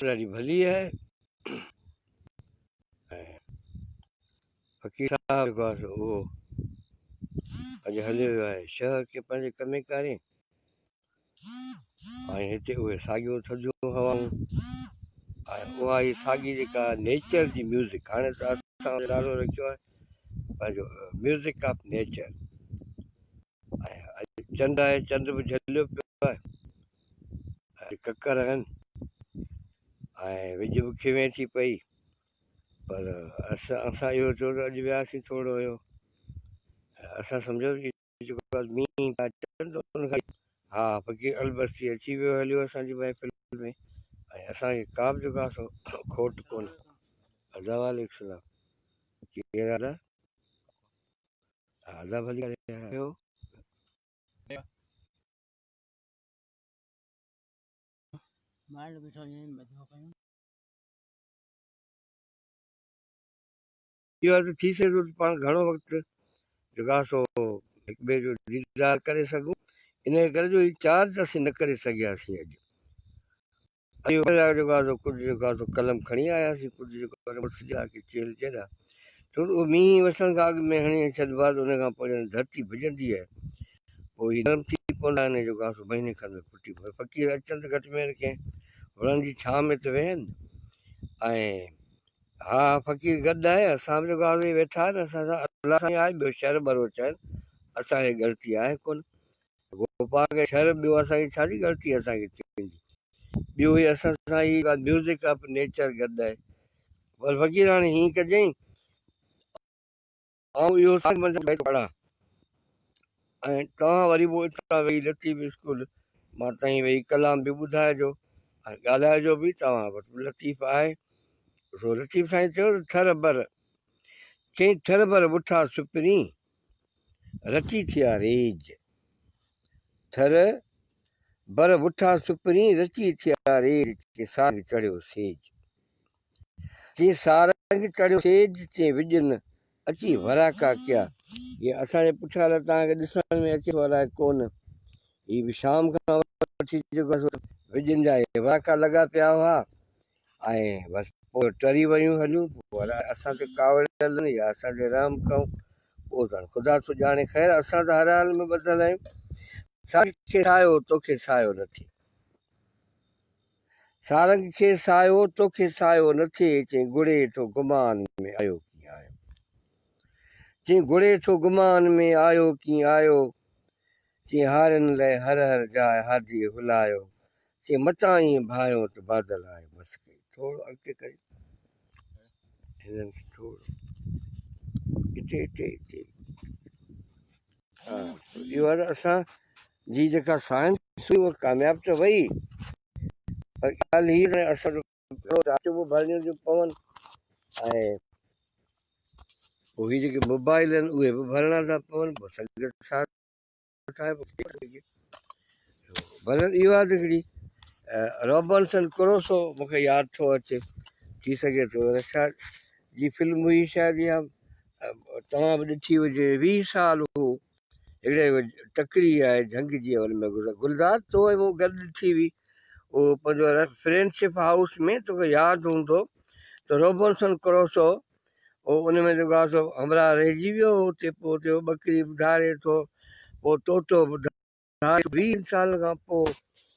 ڏاڍي ڀلي آهي ۽ فقير صاحب جيڪو آهي سو اهو اڄ هليو ويو آهي شهر کي پنهنجي ڪمي ڪاري ۽ هتي اهي ساڳيون ٿڌيون هوائون ۽ اها ئي ساڳي جيڪا نيچر جي ميوزڪ هاڻي ته اسان نالو رکيو آهي پنهنجو ميوزڪ آف نيچر ۽ اڄ چنڊ آهي چنڊ به جهليو پيو آهي ۽ ڪڪر آهن ۽ وڄ به کيوين ٿي پئي پر اسان اسان اهو چيو ته اڄ وياسين ٿورو هيو اسان سمجهيو ته جيڪو مينهن پيا اچن ته ان کان ها فقير البستي اچي ويو هليو اسان جي محفل ۾ ۽ اسان کي ڪا به جيڪو آهي سو کوٽ ڪونه. ادا وعليڪم السلام ڪير ادا؟ ادا ڀلي آيو. اهو ته ٿي سگهي ٿو ته پاڻ گهڻو وقت جيڪو آهي سو هڪ ٻئي جو ديدار ڪري سگهون انهيء ڪري جو هي چارج اسين نه ڪري سگهياسين اڄ اڄ جيڪو آهي سو ڪجهه جيڪو آهي سو قلم کڻي آياسين ڪجهه جيڪو آهي مڙس جا ڪي چيل چيدا ڇو ته اهو مينهن وسڻ کان اڳ ۾ هڻي ڇڏبو آهي ته ان کان پوء جڏهن ڌرتي ڀڄندي آهي پوء هي نرم ٿي پوندا آهن جيڪو آهي سو مهيني کن ۾ ڦٽي پوندا فقير اچن ته گهٽ ۾ گهٽ ڪنهن وڻن جي ڇانو ۾ ته ويهن ۽ ها فقير گڏ آهي اسان به جيڪو آهي ويٺا آهن اسان سان الله سائين آهي ٻيو شھر ٻروچ آهن اسان کي ڳڻتي آهي ڪونه گوپانگ کي شھر ٻيو اسان کي ڇا جي ڳڻتي اسان کي ٿيندي ٻيو هي اسان سان هي ميوزڪ آف نيچر گڏ آهي پر فقير هاڻي هيئن ڪجئين آئون اهو ساڳ منجهه بيت پڙهان ۽ توهان وري پوء اتان ويهي لطيف اسڪول مان تائين ويهي ڪلام به ٻڌائجو ۽ ڳالهائجو به توهان وٽ به لطيف آهي سو لطيف سائين چيو ته ٿر بر چئين ٿر بر بٺا سپرين رچي ٿيا ريج ٿر بر بٺا سپرين رچي ٿيا ريج چئين سارنگ چڙهيو سيج چئين سارنگ چڙهيو سيج چئين وڄن اچي وراڪا ڪيا. جيئن اسان جي پٺيان لاء توهان کي ڏسڻ ۾ اچي ٿو الائي ڪونه. هي به شام کان وٺي جيڪو سو وڄن جا اهي وراڪا لڳا پيا هئا ۽ بس پوء ٽري ويون هليون. پوء الائي اسان تي ڪاوڙيل آهن يا اسان تي رحم ڪيائون اهو ته هاڻي خدا ٿو ڄاڻي. خير اسان ته هر حال ۾ ٻڌل آهيون. سارنگ کي سايو توکي سايو نه ٿئي. سارنگ کي سايو توکي سايو نه ٿئي چئين گڙي ٿو گمان ۾ آيو ڪيئن آيو چئين گڙي ٿو گمان ۾ آيو ڪيئن آيو چئين هارين لئه هر هر جاء هاديء هلايو چئين متان ائين ڀانئيو ته بادل آهي بس ڪئي ٿورو اڳتي ڪريو هنن کي ٿورو اتي اتي اتي ها اهو آهي ته اسان جي جيڪا سائنس هئي اها ڪامياب ته وئي پر ڳالهه هي ته اسان جو راتيون به ڀرڻيون ٿيون پون ۽ پوء هي جيڪي موبائل آهن اهي به ڀرڻا ٿا پون پوء سنگت ساٿ آهي بھرحال اهو آهي ته هڪڙي رابنسن ڪروسو مونکي ياد ٿو اچي ٿي سگهي ٿو رشا جي فلم هئي شايد اها توهان به ڏٺي هجي 20 سال هو هڪڙي ٽڪري آهي جهنگ جي ان ۾ گذر گلزار تو ۽ مون گڏ ڏٺي هئي اهو پنهنجو فرينڊشپ هائوس ۾ توکي ياد هوندو ته روبنسن ڪروسو اهو ان ۾ جيڪو آهي سو همراهه رهجي ويو هو اتي پوء اتي ٻڪري به ڌاري ٿو پوء طوطو به ڌاري 20 سالن کان پوء.